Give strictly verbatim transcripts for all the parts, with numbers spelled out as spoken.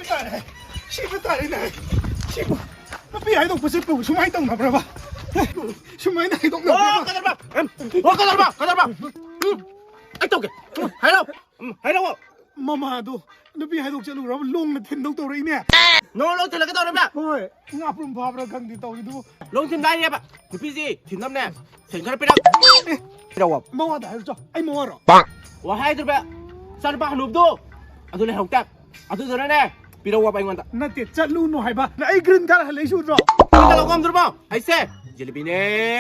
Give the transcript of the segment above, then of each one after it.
ꯇꯥꯔꯦ꯫ ꯁꯤꯕ ꯇꯥꯔꯦꯅꯦ꯫ ꯁꯤꯕꯨ ꯅꯨꯄꯤ ꯍꯥꯏꯗꯣꯛꯄꯁꯦ ꯄꯨ ꯁꯨꯃꯥꯏꯅ ꯇꯧꯅꯕ꯭ꯔꯕ? ꯁꯨꯃꯥꯏꯅ ꯍꯥꯏꯗꯣꯛꯅꯕ꯭ꯔꯕ? ꯑꯣ, ꯀꯗꯔꯕ! ꯎꯝ, ꯑꯣ, ꯀꯗꯔꯕ! ꯀꯗꯔꯕ! ꯎꯝ, ꯑꯩ ꯇꯧꯒꯦ꯫ ꯎꯝ, ꯍꯥꯏꯔꯛꯑꯣ꯫ ꯎꯝ, ꯍꯥꯏꯔꯛꯑꯣ꯫ ꯃꯃꯥꯗꯣ ꯅꯨꯄꯤ ꯍꯥꯏꯗꯣꯛ ꯆꯠꯂꯨꯔꯕ ꯂꯣꯡꯅ ꯊꯤꯟꯗꯧ ꯇꯧꯔꯛꯏꯅꯦ꯫ ꯅꯣꯡ ꯂꯣꯡ ꯊꯤꯜꯂꯒ ꯇꯧꯔꯤꯕ꯭ꯔꯥ? ꯍꯣꯏ, ꯉꯥꯄ꯭ꯔꯨꯝ ꯐꯥꯕ꯭ꯔꯥ ꯈꯪꯗꯦ ꯇꯧꯔꯤꯗꯨꯕꯨ꯫ ꯂꯣꯡ ꯊꯤꯟꯕ ꯍꯥꯏꯔꯦꯕ꯫ ꯅꯨꯄꯤꯁꯤ ꯊꯤꯟꯅꯕꯅꯦ꯫ ꯁꯦꯟ ꯈꯔ ꯄꯤꯔꯛ-, ꯑꯦ, ꯄꯤꯔꯛꯑꯣ꯫ ꯃꯋꯥꯗ ꯍꯥꯏꯔꯨꯆꯣ, ꯑꯩ ꯃꯋꯥꯔꯣ? ꯋꯥ ꯍꯥꯏꯗ꯭ꯔꯕ? ꯏꯆꯥꯅꯨꯄꯥ ꯍꯅꯨꯕꯗꯣ ꯑꯗꯨ ꯂꯩꯍꯧꯇ꯫ ꯑꯗꯨꯗꯨꯅꯅꯦ, ꯄꯤꯔꯛꯑꯣꯕ ꯑꯩꯉꯣꯟꯗ꯫ ꯅꯠꯇꯦ, ꯆꯠꯂꯨꯅꯨ ꯍꯥꯏꯕ꯫ ꯅ-, ꯑꯩ green card ꯍꯜꯂꯛꯏꯁꯨ ꯎꯗ꯭ꯔꯣ? ꯅꯪ ꯀꯩꯗꯧ ꯉꯝꯗ꯭ꯔꯕꯣ? ꯑꯩꯁꯦ ꯖꯤꯂꯤꯕꯤꯅꯦ,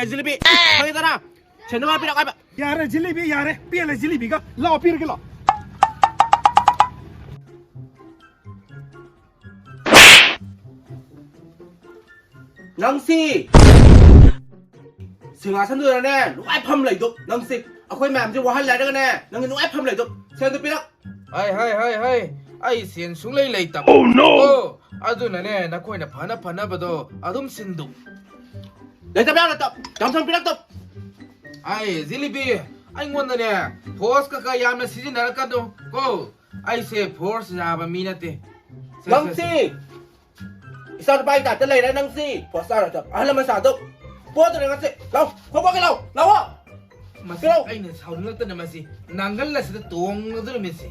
ꯖꯤꯂꯤꯕꯤ꯫ ꯈꯪꯉꯦꯗꯅ? ꯁꯦꯟꯗꯣ ꯄꯤꯔꯛꯑꯣ ꯍꯥꯏꯕ꯫ ꯌꯥꯔꯦ, ꯖꯤꯂꯤꯕꯤ ꯌꯥꯔꯦ꯫ ꯄꯦꯜꯂꯦ ꯖꯤꯂꯤꯕꯤꯒ꯫ ꯂꯥꯛꯑꯣ, ꯄꯤꯔꯒꯦ ꯂꯥꯛꯑꯣ꯫ ꯅꯪꯁꯤ ꯁꯤꯡꯍꯥꯁꯟꯗꯨꯗꯅꯦ ꯅꯨꯡꯉꯥꯏꯐꯝ ꯂꯩꯗꯣ꯫ ꯅꯪꯁꯤ ꯑꯩꯈꯣꯏ ꯃꯌꯥꯝꯁꯦ ꯋꯥꯍꯜꯂꯦ ꯍꯥꯏꯔꯒꯅꯦ, ꯅꯪꯒꯤ ꯅꯨꯡꯉꯥꯏꯐꯝ ꯂꯩꯗꯣ꯫ ꯁꯦꯟꯗꯨ ꯄꯤꯔꯛ꯫ ꯍꯥꯏ, ꯍꯥꯏ, ꯍꯥꯏ, ꯍꯥꯏ꯫ ꯑꯩ ꯁꯦꯟ ꯁꯨꯡꯂꯩ ꯂꯩꯇꯕ꯫ Oh, no! ꯑꯣ, ꯑꯗꯨꯅꯅꯦ, ꯅꯈꯣꯏꯅ ꯐꯅ ꯐꯅꯕꯗꯣ ꯑꯗꯨꯝ ꯁꯤꯟꯗꯣ꯫ ꯂꯩꯇꯕ ꯌꯥꯔꯣꯏ, ꯇꯞ꯫ ꯌꯥꯝ ꯊꯨꯅ ꯄꯤꯔꯛ, ꯇꯞ꯫ ꯑꯩ ꯖꯤꯂꯤꯕꯤ, ꯑꯩꯉꯣꯟꯗꯅꯦ force ꯀꯀꯥ ꯌꯥꯝꯅ ꯁꯤꯖꯤꯟꯅꯔꯛꯀꯅꯨ ꯀꯣ꯫ ꯑꯩꯁꯦ force ꯌꯥꯕ ꯃꯤ ꯅꯠꯇꯦ꯫ ꯁꯦ, ꯁꯦ, ꯅꯪꯁꯤ ꯁꯦ꯫ ꯏꯆꯥ ꯅꯨꯄꯥꯒꯤ ꯇꯥꯏꯞꯇ ꯂꯩꯔꯦ ꯅꯪꯁꯤ꯫ Force ꯌꯥꯔꯣꯏ, ꯇꯞ꯫ ꯑꯍꯜ ꯂꯃꯟ ꯁꯥꯗꯣ ꯄꯣꯠꯇꯨꯅꯦ ꯉꯁꯤ꯫ ꯂꯥꯎ, ꯈꯣꯡꯄꯥꯛꯀꯤ ꯂꯥꯎ, ꯂꯥꯎꯑꯣ꯫ ꯃꯁꯤ ꯄꯤꯔꯛꯑꯣ꯫ ꯑꯩꯅ ꯁꯥꯎꯅꯤꯡꯂꯛꯇꯅ ꯃꯁꯤ ꯅꯥꯡꯒꯜ ꯑꯁꯤꯗ ꯇꯣꯡꯉꯗꯧꯔꯤꯃꯤꯁꯤ꯫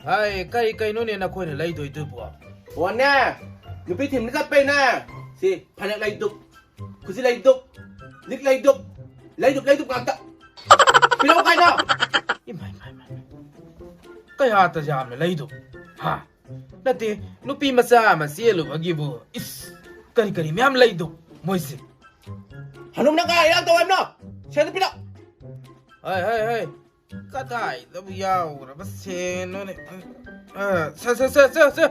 ꯍꯥꯏ, ꯀꯔꯤ ꯀꯩꯅꯣꯅꯦ ꯅꯈꯣꯏꯅ ꯂꯩꯗꯣꯏꯗꯨꯕꯣ? ꯐꯣꯟꯅꯦ, ꯅꯨꯄꯤ ꯊꯤꯟꯕ ꯆꯠꯄꯩꯅꯦ꯫ ꯁꯤ ꯐꯅꯦꯛ ꯂꯩꯗꯨꯛ, ꯈꯨꯖꯤ ꯂꯩꯗꯨꯛ, ꯂꯤꯛ ꯂꯩꯗꯨꯛ, ꯂꯩꯗꯨꯛ, ꯂꯩꯗꯨꯛ ꯉꯥꯛꯇ꯫ ꯄꯤꯔꯛꯑꯣ ꯀꯥꯏꯅꯣ? ꯏꯃꯥꯏ, ꯏꯃꯥꯏ, ꯏꯃꯥꯏ, ꯏꯃꯥꯏ꯫ ꯀꯌꯥꯇ ꯌꯥꯝꯅ ꯂꯩꯗꯨꯛ? ꯍꯥ? ꯅꯠꯇꯦ, ꯅꯨꯄꯤ ꯃꯆꯥ ꯑꯃ ꯆꯦꯜꯂꯨꯕꯒꯤꯕꯨ, ꯏꯁ, ꯀꯔꯤ ꯀꯔꯤ ꯃꯌꯥꯝ ꯂꯩꯗꯨꯛ ꯃꯣꯏꯁꯦ꯫ ꯍꯅꯨꯝꯅ ꯀꯥꯏ ꯏꯔꯥꯡ ꯇꯧ ꯍꯥꯏꯕꯅꯣ? ꯁꯦꯟꯗꯨ ꯄꯤꯔꯛ꯫ ꯍꯥꯏ, ꯍꯥꯏ, ꯍꯥꯏ꯫ ꯀꯗꯥꯏꯗꯕꯨ ꯌꯥꯎꯈ꯭ꯔꯕ ꯁꯦꯟꯅꯣꯅꯦ? ꯑ, ꯁꯦ, ꯁꯦ, ꯁꯦ, ꯁꯦ, ꯁꯦ꯫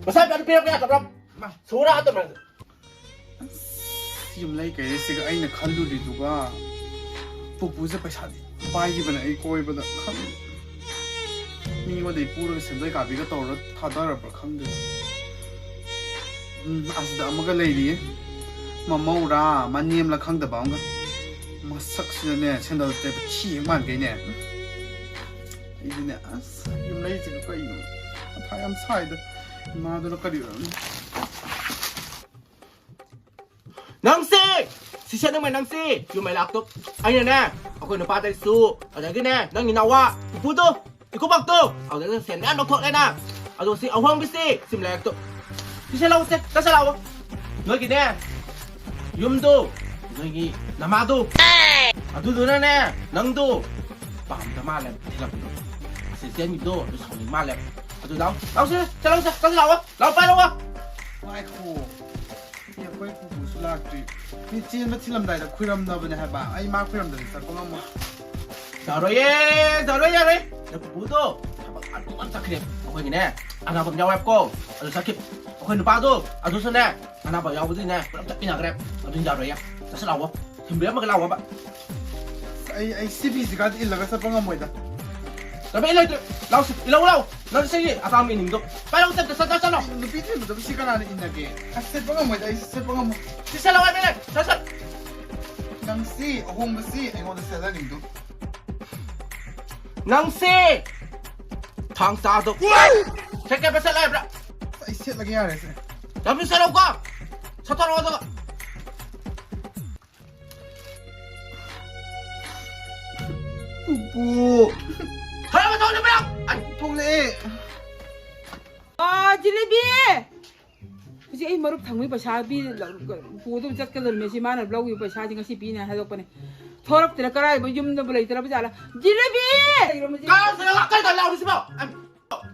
ꯃꯁꯥ ꯀꯟꯅ ꯄꯤꯔꯛꯄ ꯌꯥꯗꯕ꯭ꯔꯥ? ꯃꯥ꯫ ꯁꯨꯔꯥ ꯍꯥꯠꯇꯕ꯭ꯔꯥ? ꯑꯁ, ꯌꯨꯝꯂꯩ ꯀꯩꯔꯩꯁꯤꯒ ꯑꯩꯅ ꯈꯜꯂꯨꯔꯤꯗꯨꯒ ꯄꯨꯄꯨꯁꯦ ꯄꯩꯁꯥꯗꯤ ꯄꯥꯏꯈꯤꯕꯅꯦ ꯑꯩ ꯀꯣꯏꯕꯗ꯫ ꯈꯪꯗꯦ꯫ ꯃꯤꯉꯣꯟꯗꯒꯤ ꯄꯨꯔꯒ ꯁꯦꯟꯗꯣꯏ ꯀꯥꯕꯤꯒ ꯇꯧꯔ ꯊꯥꯗꯔꯕ꯭ꯔꯥ ꯈꯪꯗꯦ꯫ ꯎꯝ, ꯑꯁꯤꯗ ꯑꯃꯒ ꯂꯩꯔꯤꯌꯦ꯫ ꯃꯃꯧꯔꯥ, ꯃꯅꯦꯝꯂꯥ ꯈꯪꯗꯕ ꯑꯃꯒ꯫ ꯃꯁꯛꯁꯤꯅꯅꯦ, ꯁꯦꯟꯗꯜ ꯇꯦꯛꯄ ꯊꯤ ꯍꯦꯛ ꯃꯥꯟꯈꯩꯅꯦ꯫ ꯑꯩꯗꯤꯅꯦ, ꯑꯁ, ꯌꯨꯝ ꯂꯩꯁꯤꯕꯨ ꯀꯩꯅꯣ? ꯃꯊꯥ ꯌꯥꯝ ꯁꯥꯏꯗ꯫ ꯏꯃꯥꯗꯨꯅ ꯀꯔꯤ ꯑꯣꯏꯔꯝꯅꯤ? ꯅꯪꯁꯦ! ꯁꯤꯁꯦ ꯅꯪꯃ ꯅꯪꯁꯦ! ꯌꯨꯝ ꯃꯩ ꯂꯥꯛꯇꯣ꯫ ꯑꯩꯅꯅꯦ, ꯑꯩꯈꯣꯏ ꯅꯨꯄꯥꯗꯩꯁꯨ, ꯑꯗꯒꯤꯅꯦ, ꯅꯪꯒꯤ ꯅꯋꯥ, ꯏꯄꯨꯗꯣ, ꯏꯀꯨꯕꯣꯛꯇꯣ, ꯑꯗꯨꯗ ꯁꯦꯟ ꯃꯌꯥꯝ ꯂꯧꯊꯣꯛꯂꯦꯅ꯫ ꯑꯗꯣ ꯁꯤ ꯑꯍꯣꯡꯕꯤꯁꯤ, ꯁꯤ ꯂꯥꯏꯔꯤꯛꯇꯣ꯫ ꯁꯤꯁꯦ ꯂꯧꯁꯦ, ꯆꯠꯁꯦ ꯂꯥꯛꯑꯣ꯫ ꯅꯣꯏꯒꯤꯅꯦ, ꯌꯨꯝꯗꯣ, ꯅꯣꯏꯒꯤ ꯅꯃꯥꯗꯣ, ꯑꯗꯨꯗꯨꯅꯅꯦ, ꯅꯪꯗꯣ ꯄꯥꯝꯗ ꯃꯥꯜꯂꯦ, ꯊꯤꯜꯂꯛꯄꯗꯣ꯫ ꯑꯁꯤ ꯆꯦꯟꯈꯤꯕꯗꯣ, ꯑꯗꯨ ꯁꯥꯎꯅꯤꯡ ꯃꯥꯜꯂꯦ꯫ ꯑꯗꯨ ꯂꯥꯛꯑꯣ, ꯂꯥꯛꯑꯣꯁꯦ, ꯆꯠꯂꯣꯁꯦ, ꯆꯠꯁꯦ ꯂꯥꯛꯑꯣ, ꯂꯥꯛꯑꯣ, ꯄꯥꯏꯔꯛꯑꯣ꯫ ꯉꯥꯏꯈꯣ꯫ ꯁꯤ ꯑꯩꯈꯣꯏ ꯄꯨꯄꯨꯁꯨ ꯂꯥꯛꯇ꯭ꯔꯤ꯫ ꯃꯤ ꯆꯦꯟꯕ ꯊꯤꯜꯂꯝꯗꯥꯏꯗ ꯈꯨꯔꯝꯅꯕꯅꯦ ꯍꯥꯏꯕ꯫ ꯑꯩ ꯃꯥ ꯈꯨꯔꯝꯗꯗꯤ ꯆꯠꯄ ꯉꯝꯃꯣꯏ꯫ ꯌꯥꯔꯣꯏꯌꯦ, ꯌꯥꯔꯣꯏ, ꯌꯥꯔꯣꯏ꯫ ꯅꯪ ꯄꯨꯄꯨꯗꯣ ꯊꯕꯛ ꯑꯔꯨꯕ ꯑꯃ ꯆꯠꯈ꯭ꯔꯦ꯫ ꯑꯩꯈꯣꯏꯒꯤꯅꯦ, ꯑꯅꯥꯕ ꯑꯃ ꯌꯥꯎꯋꯦꯕꯀꯣ꯫ ꯑꯗꯨ ꯆꯠꯈꯤ꯫ ꯑꯩꯈꯣꯏ ꯅꯨꯄꯥꯗꯣ, ꯑꯗꯨꯁꯨꯅꯦ, ꯑꯅꯥꯕ ꯌꯥꯎꯕꯗꯨꯅꯦ, ꯄꯨꯂꯞ ꯆꯠꯃꯤꯟꯅꯈ꯭ꯔꯦ꯫ ꯑꯗꯨꯅ ꯌꯥꯔꯣꯏꯌꯦ꯫ ꯆꯠꯁꯤ ꯂꯥꯛꯑꯣ꯫ ꯊꯤꯟꯕꯤꯔꯝꯃꯒ ꯂꯥꯛꯑꯣꯕ꯫ ꯑꯩ, ꯑꯩ ꯁꯤ ꯐꯤꯁꯤꯒꯗꯤ ꯏꯜꯂꯒ ꯆꯠꯄ ꯉꯝꯃꯣꯏꯗ꯫ ꯂꯝꯕꯤ ꯂꯩꯇ꯭ꯔꯦ꯫ ꯂꯥꯎꯁꯤ, ꯏꯜꯂꯧ ꯂꯥꯎ꯫ ꯅꯪ ꯁꯤꯒꯤ ꯑꯇꯥꯡꯕ ꯏꯅꯤꯡꯗꯣ꯫ ꯄꯥꯏꯔꯛꯑꯣ, ꯆꯠ, ꯆꯠ, ꯆꯠ, ꯆꯠꯂꯣ꯫ ꯅꯨꯄꯤ ꯊꯤꯟꯕꯗꯕꯨ ꯁꯤ ꯀꯅꯥꯅ ꯏꯟꯅꯒꯦ? ꯑꯁ, ꯆꯠꯄ ꯉꯝꯃꯣꯏꯗ, ꯑꯩ ꯆꯠꯄ ꯉꯝꯃꯣꯏ꯫ ꯁꯤ ꯆꯠꯂꯣ ꯍꯥꯏꯕꯅꯦ, ꯁꯠ, ꯁꯠ꯫ ꯅꯪꯁꯤ, ꯑꯍꯣꯡꯕꯁꯤ ꯑꯩꯉꯣꯟꯗ ꯁꯦꯠꯍꯟꯅꯤꯡꯗꯣ꯫ ꯅꯪꯁꯤ! ꯊꯥꯡ ꯆꯥꯗꯣ꯫ ꯁꯦꯠꯀꯦ, ꯄꯩꯁꯥ ꯂꯩꯕ꯭ꯔꯥ? ꯑꯩ ꯁꯦꯠꯂꯒꯦ ꯌꯥꯔꯦ ꯁꯦ꯫ ꯂꯝꯕꯤ ꯆꯠꯂꯣꯀꯣ꯫ ꯁꯠꯇꯣꯔꯛꯑꯣ ꯑꯗꯨꯒ꯫ ꯄꯨꯄꯨ꯫ ꯊꯣꯛꯂꯛꯑꯣ, ꯊꯣꯛꯂꯛꯑꯣ, ꯊꯣꯛꯂꯛꯑꯣ꯫ ꯑꯩ ꯊꯣꯛꯂꯛꯑꯦ꯫ ꯑꯥ, ꯖꯤꯂꯤꯕꯤ! ꯍꯧꯖꯤꯛ ꯑꯩ ꯃꯔꯨꯞ ꯊꯪꯕꯒꯤ ꯄꯩꯁꯥ ꯄꯤ-, ꯄꯨꯗꯧ ꯆꯠꯀꯗꯧꯔꯤꯃꯦ꯫ ꯁꯤ ꯃꯥꯅ ꯂꯧꯈꯤꯕ ꯄꯩꯁꯥꯁꯤ ꯉꯁꯤ ꯄꯤꯅꯤ ꯍꯥꯏꯗꯣꯛꯄꯅꯦ꯫ ꯊꯣꯔꯛꯇ꯭ꯔꯦ, ꯀꯔꯥꯏꯕꯨ ꯌꯨꯝꯗꯕꯨ ꯂꯩꯇ꯭ꯔꯕ ꯖꯥꯠꯂ? ꯖꯤꯂꯤꯕꯤ! ꯀꯥꯏꯗ ꯂꯥꯎꯔꯤꯁꯤꯕꯣ? ꯑꯩ,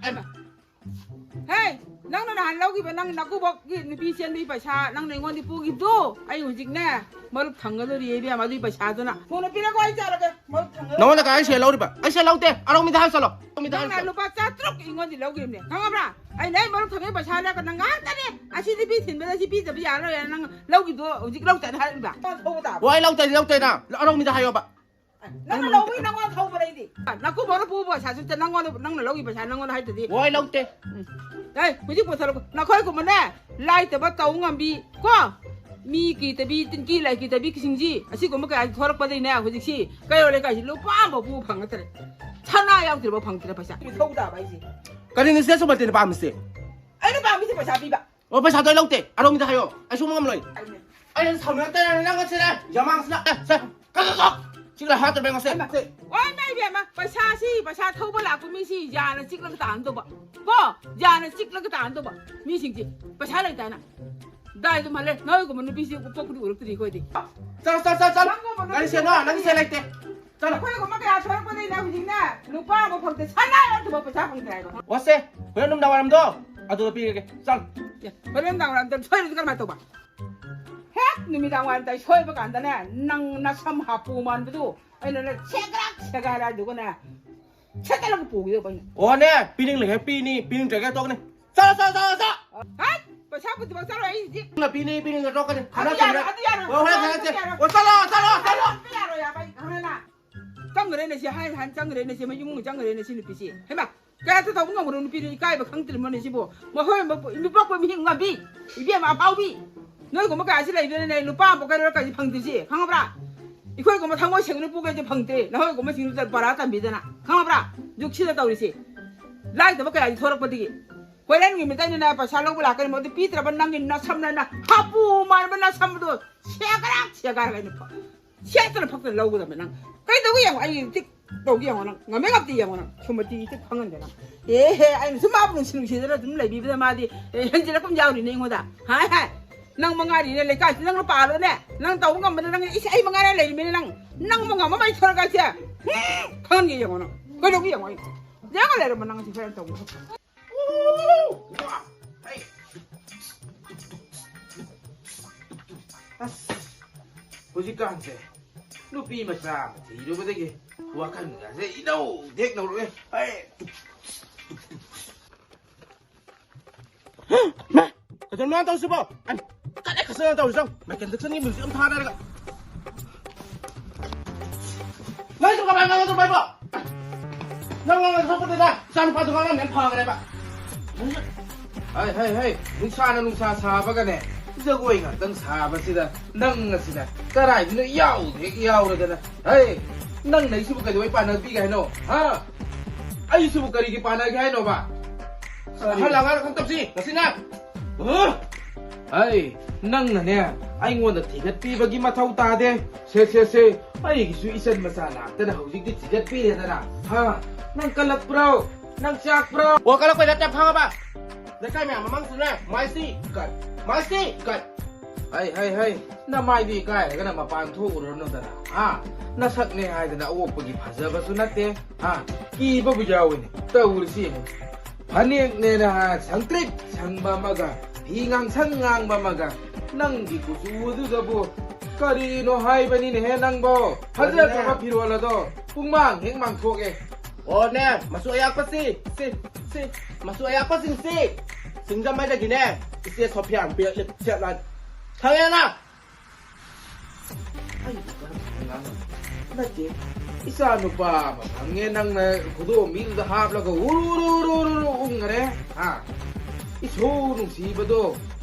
ꯑꯩ, ꯍꯦ! ꯅꯪꯅ ꯅꯍꯥꯟ ꯂꯧꯈꯤꯕ ꯅꯪ ꯅꯀꯨꯕꯣꯛꯀꯤ ꯅꯨꯄꯤ ꯆꯦꯟꯕꯒꯤ ꯄꯩꯁꯥ ꯅꯪꯅ ꯑꯩꯉꯣꯟꯗ ꯄꯨꯈꯤꯕꯗꯣ, ꯑꯩ ꯍꯧꯖꯤꯛꯅꯦ ꯃꯔꯨꯞ ꯊꯪꯒꯗꯧꯔꯤ ꯏꯕꯦꯝꯃ, ꯑꯗꯨꯒꯤ ꯄꯩꯁꯥꯗꯨꯅ꯫ ꯊꯨꯅ ꯄꯤꯔꯛꯑꯣ, ꯑꯩ ꯆꯥꯔꯒꯦ꯫ ꯃꯔꯨꯞ ꯊꯪꯒꯗꯧꯔꯤ꯫ ꯅꯉꯣꯟꯗ ꯀꯥꯏ ꯁꯦꯜ ꯂꯧꯔꯤꯕ? ꯑꯩ ꯁꯦꯜ ꯂꯧꯗꯦ꯫ ꯑꯔꯧꯃꯤꯗ ꯍꯥꯏ ꯆꯠꯂꯣ꯫ ꯑꯔꯧꯃꯤꯗ ꯍꯥꯏ ꯅꯪꯅ ꯆꯠꯂꯣ꯫ ꯂꯨꯄꯥ ꯆꯥꯇ꯭ꯔꯨꯛ ꯑꯩꯉꯣꯟꯗ ꯂꯧꯈꯤꯕꯅꯦ, ꯈꯪꯉꯕ꯭ꯔꯥ? ꯑꯩꯅ ꯑꯩ ꯃꯔꯨꯞ ꯊꯪꯒꯤ ꯄꯩꯁꯥ ꯂꯩꯔꯒ ꯅꯪ ꯉꯥꯏꯍꯥꯛꯇꯅꯦ ꯑꯁꯤ ꯅꯨꯄꯤ ꯊꯤꯟꯕꯗ ꯁꯤ ꯄꯤꯗꯕ ꯌꯥꯔꯣꯏ ꯍꯥꯏꯅ ꯅꯪ ꯂꯧꯈꯤꯕꯗꯣ ꯍꯧꯖꯤꯛ ꯂꯧ ꯆꯠꯅꯤ ꯍꯥꯏꯔꯤꯕ? ꯊꯧꯕ ꯇꯥꯕ꯫ ꯍꯣꯏ, ꯂꯧꯗꯦ, ꯂꯧꯗꯦ ꯅꯪ꯫ ꯑꯔꯧꯃꯤꯗ ꯍꯥꯏꯌꯣꯕ꯫ ꯅꯪꯅ ꯂꯧꯕꯒꯤ ꯅꯪꯉꯣꯟꯗ ꯊꯧꯕꯅꯦ ꯑꯩꯗꯤ꯫ ꯅꯀꯨꯕꯣꯛꯅ ꯄꯨꯕ ꯄꯩꯁꯥꯁꯨ ꯅꯪꯉꯣꯟꯗ, ꯅꯪꯅ ꯂꯧꯈꯤꯕ ꯄꯩꯁꯥ ꯅꯪꯉꯣꯟꯗ ꯍꯥꯏꯗ꯭ꯔꯗꯤ꯫ ꯍꯣꯏ, ꯂꯧꯗꯦ꯫ ꯎꯝ꯫ ꯑꯦ, ꯍꯧꯖꯤꯛ ꯄꯨꯊꯣꯔꯛꯎ꯫ ꯅꯈꯣꯏꯒꯨꯝꯕꯅꯦ, ꯂꯥꯏꯇꯕ ꯇꯧ ꯉꯝꯕꯤ, ꯀꯣ? ꯃꯤ ꯀꯤꯇꯕꯤ, ꯇꯤꯟꯀꯤ ꯂꯥꯏ ꯀꯤꯇꯕꯤ, ꯀꯤꯁꯤꯡꯁꯤ, ꯑꯁꯤꯒꯨꯝꯕ ꯀꯌꯥ ꯊꯣꯔꯛꯄꯗꯩꯅꯦ ꯍꯧꯖꯤꯛꯁꯤ ꯀꯩꯔꯣꯜ ꯂꯩꯀꯥꯏꯁꯤ ꯂꯨꯄꯥ ꯑꯃꯐꯥꯎ ꯄꯨꯕ ꯐꯪꯉꯛꯇ꯭ꯔꯦ꯫ ꯁꯅꯥ ꯌꯥꯎꯗ꯭ꯔꯤꯕ ꯐꯪꯗ꯭ꯔꯦ ꯄꯩꯁꯥ꯫ ꯃꯤꯊꯧ ꯇꯥꯕ ꯑꯩꯁꯦ꯫ ꯀꯔꯤꯅꯣ ꯁꯤꯗ ꯁꯨꯝ ꯃꯇꯦꯡ ꯄꯥꯝꯃꯤꯁꯦ? ꯑꯩꯅ ꯄꯥꯝꯃꯤꯁꯦ ꯄꯩꯁꯥ ꯄꯤꯕ꯫ ꯑꯣ, ꯄꯩꯁꯥꯗꯣ ꯑꯩ ꯂꯧꯗꯦ꯫ ꯑꯔꯣꯝꯒꯤꯗ ꯍꯥꯏꯌꯣ꯫ ꯑꯩ ꯁꯨꯡꯉꯝ ꯉꯝꯂꯣꯏ꯫ ꯑꯩꯅ ꯁꯥꯎꯅꯤꯡꯉꯛꯇꯅ ꯅꯪ ꯉꯁꯤꯅꯦ, ꯌꯥꯃꯥꯡꯁꯤꯅ꯫ ꯑꯦ, ꯁꯦ, ꯀꯛ, ꯀꯛ, ꯀꯛ꯫ ꯁꯤꯒ ꯍꯥꯠꯇꯕ ꯉꯁꯤ꯫ ꯍꯩꯃꯥ, ꯁꯦ꯫ ꯑꯣ, ꯏꯃꯥ ꯏꯕꯦꯝꯃ, ꯄꯩꯁꯥꯁꯤ, ꯄꯩꯁꯥ ꯊꯧꯕ ꯂꯥꯛꯄ ꯃꯤꯁꯤ ꯌꯥꯅ ꯆꯤꯛꯂꯒ ꯇꯥꯅꯗꯧꯕ꯫ ꯀꯣ? ꯌꯥꯅ ꯆꯤꯛꯂꯒ ꯇꯥꯅꯗꯧꯕ ꯃꯤꯁꯤꯡꯁꯤ ꯄꯩꯁꯥ ꯂꯩꯇꯅ꯫ ꯗꯥꯏꯗꯨ ꯃꯥꯜꯂꯦ꯫ ꯅꯣꯏꯒꯨꯝꯕ ꯅꯨꯄꯤꯁꯤ ꯄꯣꯛꯄꯗꯤ ꯎꯔꯛꯇ꯭ꯔꯤ ꯑꯩꯈꯣꯏꯗꯤ꯫ ꯆꯠꯂꯣ, ꯆꯠꯂꯣ, ꯆꯠꯂꯣ, ꯆꯠꯂꯣ꯫ ꯅꯪꯒꯨꯝꯕ ꯒꯥꯔꯤ ꯅꯨꯄꯤ ꯁꯦꯟꯅꯣ, ꯅꯪ ꯁꯦꯟ ꯂꯩꯇꯦ꯫ ꯆꯠꯂꯣ꯫ ꯑꯩꯈꯣꯏꯒꯨꯝꯕ ꯀꯌꯥ ꯊꯣꯔꯛꯄꯗꯩꯅ ꯍꯧꯖꯤꯛꯅꯦ ꯂꯨꯄꯥ ꯑꯃ ꯐꯪꯗꯦ, ꯁꯅꯥ ꯌꯥꯎꯗꯕ ꯄꯩꯁꯥ ꯐꯪꯗꯦ ꯍꯥꯏꯕ꯫ ꯑꯣꯁꯦ, ꯍꯣꯔꯦꯟ ꯅꯨꯃꯤꯗꯥꯡ ꯋꯥꯏꯔꯝꯗꯣ ꯑꯗꯨꯗ ꯄꯤꯔꯒꯦ꯫ ꯆꯠꯂꯣ꯫ ꯑꯦ, ꯍꯣꯔꯦꯟ ꯅꯨꯃꯤꯗꯥꯡ ꯋꯥꯏꯔꯝꯗ ꯁꯣꯏꯔꯗꯤ ꯀꯔꯝꯍꯥꯏꯅ ꯇꯧꯕ? ꯍꯦꯛ ꯅꯨꯃꯤꯗꯥꯡ ꯋꯥꯏꯔꯝꯗ ꯑꯩ ꯁꯣꯏꯕ ꯀꯥꯟꯗꯅꯦ, ꯅꯪ ꯅꯁꯝ ꯍꯥꯄꯨ ꯃꯥꯟꯕꯗꯨ ꯑꯩꯅꯅꯦ ꯁꯦꯒ꯭ꯔꯥꯛ ꯁꯦꯒꯥꯏꯔꯦ, ꯑꯗꯨꯒꯅꯦ ꯁꯦꯠꯇꯠꯂꯒ ꯄꯨꯈꯤꯗꯧꯕ ꯑꯩꯅ꯫ ꯑꯣꯅꯦ, ꯄꯤꯅꯤꯡꯂꯒ ꯄꯤꯅꯤ, ꯄꯤꯅꯤꯡꯗ꯭ꯔꯒ ꯇꯣꯛꯀꯅꯤ꯫ ꯆꯠꯂꯣ, ꯆꯠꯂꯣ, ꯆꯠꯂꯣ, ꯆꯠꯂꯣ꯫ ꯍꯠ! ꯄꯩꯁꯥ ꯄꯨꯊꯣꯛ ꯆꯠꯂꯣ ꯑꯩ ꯍꯧꯖꯤꯛ꯫ ꯅꯪꯅ ꯄꯤꯅꯤ, ꯄꯤꯅꯤꯡꯗ꯭ꯔꯒ ꯇꯣꯛꯀꯅꯤ꯫ ꯑꯗꯨ ꯌꯥꯔꯣꯏ, ꯑꯗꯨ ꯌꯥꯔꯣꯏ꯫ ꯑꯣ, ꯍꯣꯔꯦꯟ ꯑꯗꯨ ꯍꯥꯏꯔꯛꯀꯦ꯫ ꯌꯥꯔꯣꯏ꯫ ꯑꯣ, ꯆꯠꯂꯣ, ꯆꯠꯂꯣ, ꯆꯠꯂꯣ꯫ ꯑꯗꯨ ꯌꯥꯔꯣꯏ ꯍꯥꯏꯕ ꯑꯩ ꯈꯪꯉꯦꯅ꯫ ꯆꯪꯈ꯭ꯔꯦꯅꯦ ꯁꯤ, ꯍꯥꯏ ꯍꯥꯏꯅ ꯆꯪꯈ꯭ꯔꯦꯅꯦ ꯁꯤ, ꯃꯌꯨꯝ ꯆꯪꯈ꯭ꯔꯦꯅꯦ ꯁꯤ ꯅꯨꯄꯤꯁꯤ꯫ ꯍꯩꯃꯥ! ꯀꯌꯥꯇ ꯇꯧꯕ ꯉꯝꯈ꯭ꯔꯣ ꯅꯨꯄꯤꯗꯨ, ꯏꯀꯥꯏꯕ ꯈꯪꯗ꯭ꯔꯤꯕꯅꯦ ꯁꯤꯕꯨ꯫ ꯃꯈꯣꯏ ꯃꯄꯨ-, ꯅꯨꯄꯥ ꯀꯣꯏꯕ ꯍꯤꯡ ꯉꯝꯕꯤ꯫ ꯏꯕꯦꯝꯃ ꯑꯐꯥꯎꯕꯤ꯫ ꯅꯣꯏꯒꯨꯝꯕ ꯀꯌꯥꯁꯤ ꯂꯩꯗꯣꯏꯅꯦ, ꯅꯨꯄꯥ ꯑꯃ ꯀꯩꯅꯣ ꯀꯔꯤ ꯐꯪꯗ꯭ꯔꯤꯁꯤ, ꯈꯪꯉꯕ꯭ꯔꯥ? ꯑꯩꯈꯣꯏꯒꯨꯝꯕ ꯊꯃꯣꯏ ꯁꯦꯡꯕ ꯅꯨꯄꯨ ꯀꯩꯁꯦ ꯐꯪꯗ꯭ꯔꯦ, ꯅꯈꯣꯏꯒꯨꯝꯕꯁꯤꯡꯗꯨꯗ ꯕꯔꯥ ꯇꯝꯕꯤꯗꯅ, ꯈꯪꯉꯕ꯭ꯔꯥ? ꯖꯨꯛꯁꯤꯗ ꯇꯧꯔꯤꯁꯤ꯫ ꯂꯥꯏꯗꯕ ꯀꯌꯥꯁꯤ ꯊꯣꯔꯛꯄꯗꯒꯤ꯫ ꯀꯣꯏꯔꯦꯟꯒꯤ ꯃꯤꯠꯇ ꯑꯩꯅ ꯄꯩꯁꯥ ꯂꯧꯕ ꯂꯥꯛꯀꯅꯤ, ꯃꯗꯨ ꯄꯤꯗ꯭ꯔꯕ ꯅꯪꯒꯤ ꯅꯁꯝꯅ, ꯅ ꯍꯥꯄꯨ ꯃꯥꯟꯕ ꯅꯁꯝꯗꯣ ꯁꯦꯒꯥꯏꯔꯛ ꯁꯦꯒꯥꯏꯔꯒ ꯑꯩꯅ ꯐ-, ꯁꯦꯠꯇꯅ ꯐꯛꯇꯅ ꯂꯧꯒꯗꯕꯅꯦ ꯅꯪ꯫ ꯀꯩ ꯇꯧꯒꯦ ꯌꯦꯡꯉꯣ, ꯑꯩ ꯇꯤꯛ ꯇꯧꯒꯦ ꯌꯦꯡꯉꯣ ꯅꯪ꯫ ꯉꯝꯃꯦ ꯉꯝꯗꯦ ꯌꯦꯡꯉꯣ ꯅꯪ꯫ ꯁꯨꯝꯕ ꯇꯤ ꯇꯤꯛ ꯐꯪꯍꯟꯒꯦ ꯅꯪ꯫ ꯑꯦ ꯍꯦ, ꯑꯩꯅ ꯁꯨꯝ ꯃꯥꯕꯨ ꯅꯨꯡꯁꯤ ꯅꯨꯡꯁꯤꯗꯅ ꯑꯗꯨꯝ ꯂꯩꯕꯤꯕꯗ ꯃꯥꯗꯤ, ꯑꯦ, ꯍꯦꯟꯖꯤꯜꯂꯛꯄ ꯑꯃ ꯌꯥꯎꯔꯤꯅꯦ ꯑꯩꯉꯣꯟꯗ꯫ ꯍꯥꯏ ꯍꯥꯏ꯫ ꯅꯪ ꯃꯉꯥꯏꯔꯤꯅꯦ ꯂꯩꯀꯥꯏꯁꯤ ꯅꯪꯅ ꯄꯥꯜꯂꯣꯅꯦ꯫ ꯅꯪ ꯇꯧꯕ ꯉꯝꯕꯗ ꯅꯪ, ꯏꯁ, ꯑꯩ ꯃꯉꯥꯏꯔꯦ ꯂꯩꯔꯤꯃꯤꯅꯦ ꯅꯪ꯫ ꯅꯪ ꯃꯉꯝ ꯑꯃ ꯑꯩ ꯊꯣꯔꯛꯑꯁꯦ꯫ ꯍꯨꯝ! ꯈꯪꯍꯟꯒꯦ ꯌꯦꯡꯉꯣ ꯅꯪ꯫ ꯀꯩꯗꯧꯒꯦ ꯌꯦꯡꯉꯣ ꯑꯩ꯫ ꯌꯦꯡꯉ ꯂꯩꯔꯝꯕ ꯅꯪ ꯑꯁꯤ ꯈꯔ ꯇꯧꯕ꯫ ꯑꯁ, ꯍꯧꯖꯤꯛꯀꯥꯟꯁꯦ ꯅꯨꯄꯤ ꯃꯆꯥ ꯑꯃ ꯊꯤꯔꯨꯕꯗꯒꯤ ꯋꯥꯈꯜꯒꯁꯦ ꯏꯅꯧ ꯗꯦꯛ ꯅꯧꯔꯛꯑꯦ꯫ ꯑꯩ ꯀꯩꯗꯧꯔꯤꯅꯣ ꯇꯧꯔꯤꯁꯤꯕꯣ? ꯑꯩ ꯀꯗꯥꯏ ꯈꯠꯆꯅ ꯇꯧꯔꯤꯁꯤ? ꯃꯥꯏꯀꯦꯜ ꯖꯦꯛꯁꯟꯒꯤ ꯃ꯭ꯌꯨꯖꯤꯛ ꯑꯃ ꯊꯥꯔꯒ꯫ ꯅꯪꯁꯨ ꯀꯃꯥꯏꯅ ꯉꯥꯡꯅꯗ꯭ꯔꯣ ꯍꯥꯏꯕꯣ? ꯅꯪ ꯉꯥꯡꯅ ꯊꯣꯛꯄꯗꯨꯗ ꯏꯆꯥꯅꯨꯄꯥꯗꯨ ꯉꯥꯡꯅꯕꯅ ꯍꯦꯟꯅ ꯐꯈ꯭ꯔꯦꯕ꯫ ꯍꯩ, ꯍꯩ, ꯍꯩ, ꯅꯨꯡꯁꯥꯅ ꯅꯨꯡꯁꯥ ꯁꯥꯕꯒꯅꯦ, ꯖꯒꯣꯏ ꯉꯥꯛꯇꯪ ꯁꯥꯕꯁꯤꯗ ꯅꯪ ꯑꯁꯤꯅ ꯀꯔꯥꯏꯗꯅꯣ ꯌꯥꯎꯗ ꯍꯦꯛ ꯌꯥꯎꯔꯗꯅ, ꯍꯩ! ꯅꯪꯅ ꯑꯩꯁꯤꯕꯨ ꯀꯩꯗꯧꯕꯩ ꯄꯥꯟꯅꯕꯤꯒꯦ ꯍꯥꯏꯅꯣ? ꯍꯥ? ꯑꯩꯁꯤꯕꯨ ꯀꯔꯤꯒꯤ ꯄꯥꯟꯅꯒꯦ ꯍꯥꯏꯅꯣꯕ? ꯀꯔꯤ? ꯑꯍꯜ ꯑꯉꯥꯡ ꯈꯪꯇꯞꯁꯤ, ꯉꯁꯤꯅ? ꯍꯥ? ꯍꯩ, ꯅꯪꯅꯅꯦ, ꯑꯩꯉꯣꯟꯗ ꯊꯤꯒꯠꯄꯤꯕꯒꯤ ꯃꯊꯧ ꯇꯥꯗꯦ꯫ ꯁꯦ, ꯁꯦ, ꯁꯦ, ꯑꯩꯒꯤꯁꯨ ꯏꯆꯟ ꯃꯆꯥ ꯂꯥꯛꯇꯅ ꯍꯧꯖꯤꯛꯇꯤ ꯊꯤꯒꯠꯄꯤꯔꯦꯗꯅ꯫ ꯍꯥ? ꯅꯪ ꯀꯜꯂꯛꯄ꯭ꯔꯣ? ꯅꯪ ꯆꯥꯛꯄ꯭ꯔꯣ? ꯑꯣ, ꯀꯜꯂꯛꯄꯩ ꯅꯠꯇꯦ, ꯈꯪꯉꯕ? ꯂꯩꯀꯥꯏ ꯃꯌꯥꯝ ꯃꯃꯥꯡꯁꯤꯗꯅꯦ, ꯃꯥꯏꯁꯤ ꯀꯠ, ꯃꯥꯏꯁꯤ ꯀꯠ꯫ ꯍꯩ, ꯍꯩ, ꯍꯩ, ꯅꯃꯥꯏꯗꯤ ꯏꯀꯥꯏꯔꯒꯅ ꯃꯄꯥꯟ ꯊꯣꯛꯎꯔꯅꯨꯗꯅ, ꯍꯥ? ꯅꯁꯛꯅꯦ ꯍꯥꯏꯗꯅ ꯑꯣꯛꯄꯒꯤ ꯐꯖꯕꯁꯨ ꯅꯠꯇꯦ, ꯍꯥ? ꯀꯤꯕꯕꯨ ꯌꯥꯎꯏꯅꯦ, ꯇꯧꯔꯤꯁꯤ ꯌꯦꯡꯉꯨ꯫ ꯐꯅꯦꯛꯅꯦꯅ ꯍꯥ, ꯁꯪꯇ꯭ꯔꯤꯛ ꯁꯪꯕ ꯑꯃꯒ, ꯐꯤ ꯉꯥꯡꯁꯪ ꯉꯥꯡꯕ ꯑꯃꯒ, ꯅꯪꯒꯤ ꯀꯨꯆꯨ ꯑꯗꯨꯗꯕꯨ ꯀꯔꯤꯅꯣ ꯍꯥꯏꯕꯅꯤꯅꯦꯍꯦ ꯅꯪꯕꯣ? ꯐꯖꯈ꯭ꯔꯕ ꯐꯤꯔꯣꯜ ꯑꯗꯣ ꯄꯨꯡꯃꯥꯡ ꯍꯦꯛ ꯃꯥꯡꯊꯣꯛꯑꯦ꯫ ꯑꯣꯅꯦ, ꯃꯆꯨ ꯑꯌꯥꯛꯄꯁꯤ, ꯁꯤ, ꯁꯤ, ꯃꯆꯨ ꯑꯌꯥꯛꯄꯁꯤꯡꯁꯤ ꯁꯤꯡꯖꯃꯩꯗꯒꯤꯅꯦ, ꯏꯆꯦ ꯁꯣꯐꯤꯌꯥꯅ ꯄꯤꯔꯛꯂꯤ, ꯁꯦꯠꯂꯣ꯫ ꯈꯪꯉꯦꯅ? ꯑꯩ ꯀꯔꯝ ꯉꯥꯡꯉꯝꯃꯤ? ꯅꯠꯇꯦ, ꯏꯆꯥ ꯅꯨꯄꯥ ꯑꯃ ꯐꯪꯉꯦ, ꯅꯪꯅ ꯈꯨꯗꯣꯝꯕꯤꯗꯨꯗ ꯍꯥꯞꯂꯒ ꯎꯔꯨ, ꯎꯔꯨ, ꯎꯔꯨ, ꯎꯔꯨ ꯎꯪꯉꯔꯦ, ꯍꯥ? ꯏꯁꯣꯔ ꯅꯨꯡꯁꯤꯕꯗꯣ,